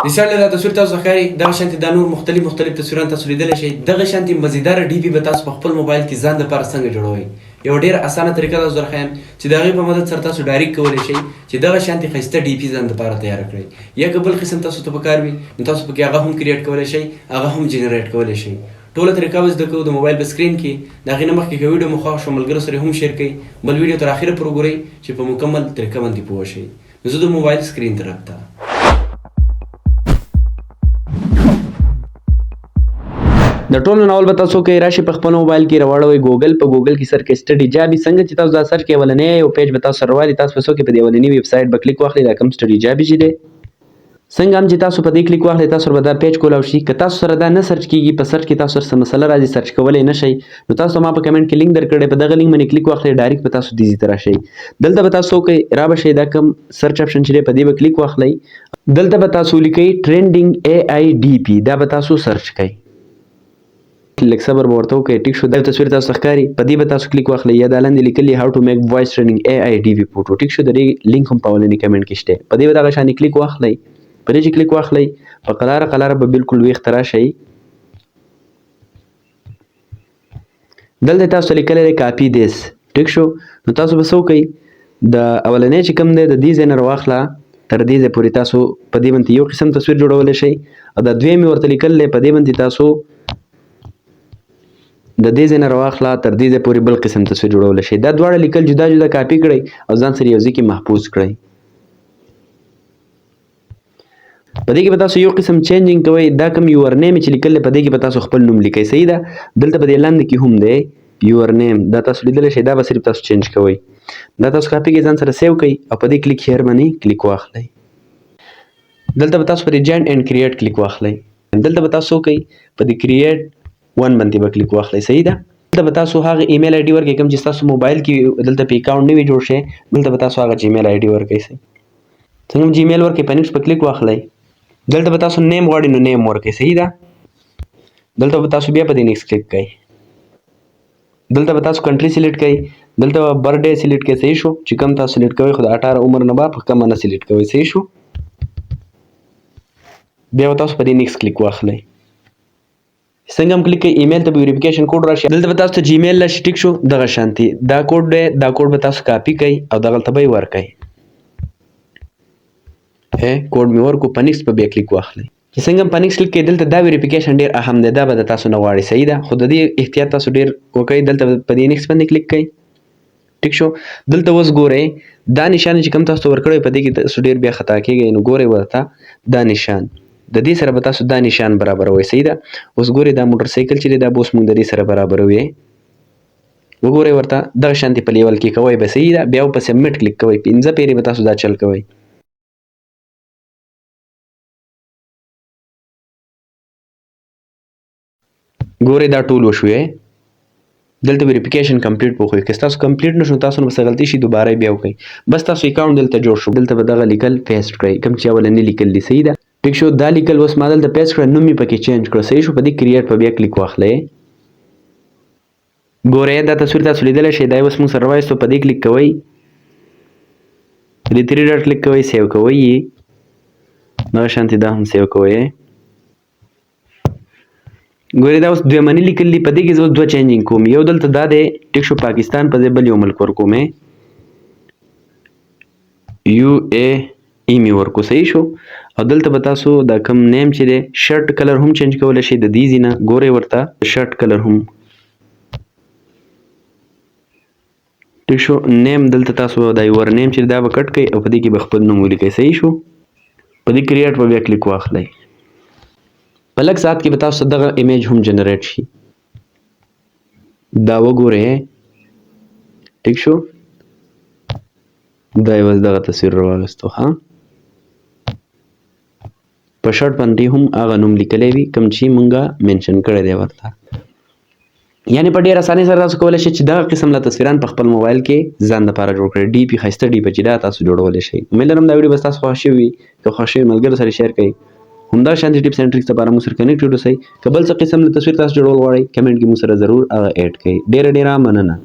د سړي دا تصویر تاسو ښکاري، دغه شانتي دا نور مختلف مختلف تصویران تاسو لیدلی شئ. دغه شانتي مزیدار ډي پي به تاسو په خپل موبایل کې ځان دپاره څنګه جوړوئ، یو ډیره اسانه طریقه تاسو درښایم چې د هغې په مدد سره تاسو ډایرکټ کولی شئ چې دغه شانتي ښایسته ډي پي ځان دپاره تیار کړئ. یا که بل قسم تاسو ته پکار وي نو تاسو پکې هغه هم کریټ کولی شئ، هغه هم جنریټ کولی شئ. ټوله طریقه به زده کوو د موبایل په سکرین کې. د هغې نه مخکې که ویډیو مو خوښ شو، ملګرو سره هم شیر کړئ. بل ویډیو تر اخره پورې وګورئ چې په مکمل طریقه باندې پوه شئ. نو زه د موبایل سکرین طرف ته. د ټولو نه اول به تاسو کې راشي په خپل موبایل کې راوړوي ګوګل. په ګوګل کې سر کې سټډي جابي، څنګه چې تاسو دا سرچ کې اولنې یو پیج به تاسو سره راوړي. تاسو په څو کې په دې اولنی ویب سایټ به کلیک واخلئ. دا کوم سټډي جابي چې دی، څنګه هم چې تاسو په دې کلیک واخلئ، تاسو به دا پیج کولاو شي. که تاسو سره دا نه سرچ کیږي، په سرچ کې تاسو سره مسله راځي، سرچ کولی نه شئ، نو تاسو ما په کمنټ کې لینک درکړی، په دغه لینک باندې کلیک واخلئ، ډایرکټ به تاسو دې ځای ته راشئ. دلته به تاسو کې را به شئ، دا کوم سرچ اپشن چې دی، په دې به کلیک واخلئ. دلته به تاسو لیکئ ټرینډینګ ای آی ډي پی، دا به تاسو سرچ کړئ. لږ صبر به ورته وکړئ. ټیک شو، دا تصویر تاسو ته ښکاري، په دې به تاسو کلیک واخلئ. یا دا لاندې لیکلي هاو ټو میک وایس ټرینډینګ ای آی ډي پی فوټو، ټیک شو، د دې لینک هم په اولني کمنټ کې شته. په دې به دغه شانې کلیک واخلئ. په دې چې کلیک واخلئ، په قلاره قلاره به بالکل ویښ ته راشئ. دلته تاسو لیکلی دی کاپي دیس، ټیک شو. نو تاسو به څه وکړئ؟ د اولنی چې کوم دی، د دې ځای نه راواخله تر دې ځای پورې تاسو په دې باندې یو قسم تصویر جوړولی شئ، او دا دویم یې ورته لیکل دی، په دې باندې تاسو د دې ځای نه راواخله تر دې ځای پورې بل قسم تصویر جوړولی شئ. دا دواړه لیکل جدا جدا کاپي کړئ او ځان سره یو ځای کې محفوظ کړئ. په دې کې به تاسو یو قسم چینجینګ کوئ. دا کوم یور نیم چې لیکل دی، په دې کې به تاسو خپل نوم لیکئ، صحیح ده. دلته په دې لاندې کې هم دی یور نیم، دا تاسو لیدلی شئ، دا به صرف تاسو چینج کوئ. دا تاسو کاپي کړئ، ځان سره سیو کړئ او په دې کلیک هیر باندې کلیک واخلئ. دلته به تاسو په دې جوین اینډ کریټ کلیک واخلئ. دلته به تاسو کوئ په دې کریټ ون باندې به کلیک واخلئ، صحیح ده. دلته به تاسو هغه ایمیل آی ډي ورکړئ کوم چې ستاسو موبایل کې دلته په اکاونټ نه وي جوړ شوی. دلته به تاسو هغه جیمیل آی ډي ورکړئ. صحیح، څنګه جیمیل ورکړئ، په نیکسټ په کلیک واخلئ. دلته به تاسو نیم غواړئ نو نیم ورکړئ، صحیح ده. دلته به تاسو بیا په دې نیکسټ کلیک کړئ. دلته به تاسو کنټري سلیکټ کړئ، دلته به برډې سلیکټ کړئ، صحیح شو. چې کوم تاسو سلیکټ کوئ، خو د 18 عمر نه به په کمه نه سلیکټ کوئ، صحیح شو. بیا به تاسو په دې نیکسټ کلیک واخلئ. څنګه هم کلیک کړئ، ایمیل ته به ویریفیکیشن کوډ راشي. دلته به تاسو ته جیمیل راشي، ټیک شو. دغه شانتي دا کوډ دی، دا کوډ به تاسو کاپي کړئ او دغلته به یې ورکړئ. کوډ مې ورکړو، په نیکسټ به بیا کلیک واخلئ. چې څنګه هم په نیکسټ کلیک کړئ، دلته دا ویریفیکیشن ډېر اهم دی، دا به د تاسو نه غواړي، صحیح ده. خو د دې احتیاط تاسو ډېر وکړئ. دلته په دې نیکسټ باندې کلیک کړئ، ټیک شو. دلته اوس ګورئ دا نشان چې کوم تاسو ته ورکړی، په دې کې تاسو ډېر بیا خطا کېږئ. نو ګورئ ورته دا نشان، د دې سره به تاسو دا نشان برابروئ، صحیح ده. اوس ګورئ دا موټر سایکل چې دی، دا به اوس موږ د دې سره برابروي. وګورئ ورته دغه شانتې په لیول کې کوئ به، صحیح ده. بیا په سبمیټ کلیک کوئ، 5 پیرې به تاسو دا چل کوئ. ګورئ دا ټول وشوې. دلته ویریفیکیشن کمپلیټ پوښوي. که ستاسو کمپلیټ نه شو، تاسو نه به څه غلطي شي، دوباره یې بیا وکړئ. بس تاسو اکاونټ دلته جوړ شو. دلته به دغه لیکل پیسټ کړئ کوم چې اولني لیکل دي، صحیح ده، ټیک شو. دا لیکل اوس ما دلته پیسټ کړه، نوم مې پکې چینج کړو، صحیح شو. په دې کریټ په بیا کلیک واخلئ. ګورئ دا تصویر تاسو لیدلی شئ، دا یې اوس موږ سره وایستو. په دې کلیک کوئ، په دې 3 ډاټ کلیک کوئ، سیو کوئ یې. دغه شانتې دا هم سیو کوئ. ګورئ دا اوس دوه مني لیکل دي، په دې کې زه اوس دوه چینجینګ کوم. یو دلته دا دی، ټیک شو، پاکستان په ځای بل یو ملک ورکوم، یو ای ای مې ورکو، صحیح شو. او دلته به تاسو دا کوم نیم چې دی، شرټ کلر هم چینج کولی شئ د دې ځای نه. ګورئ ورته شرټ کلر هم، ټیک شو. نیم دلته تاسو دا یور نیم چې دا به کټ کړئ او په دې کې به خپل نوم ولیکئ، صحیح شو. په دې کریټ به بیا کلیک واخلئ. په لږ ساعت کې به تاسو دغه ایمیج هم جنریټ شي. دا وګورئ، ټیک شو. دا یې اوس دغه تصویر راواخیستو. ها، په شرټ باندې هم هغه نوم لیکلی وي کوم چې مونږه منشن کړی دی ورته. یعنی په ډېر اسانۍ سره تاسو کولی شئ چې دغه قسم له تصویران په خپل موبایل کې ځان دپاره جوړ کړئ. ډي پي ښایسته ډي پي چې دا تاسو جوړولی شئ. امید لرم دا ویډیو به ستاسو خوښ شوي وي. که خوښ شوي، ملګرو سره شیر کړئ. همدا شان د ټیپس اینډ ټریکس لپاره موږ سره کنیکټډ اوسئ. که بل څه قسم له تصویر تاسو جوړول غواړئ، کمنټ کې موږ سره ضرور هغه اډ کړئ. ډېره ډېره مننه.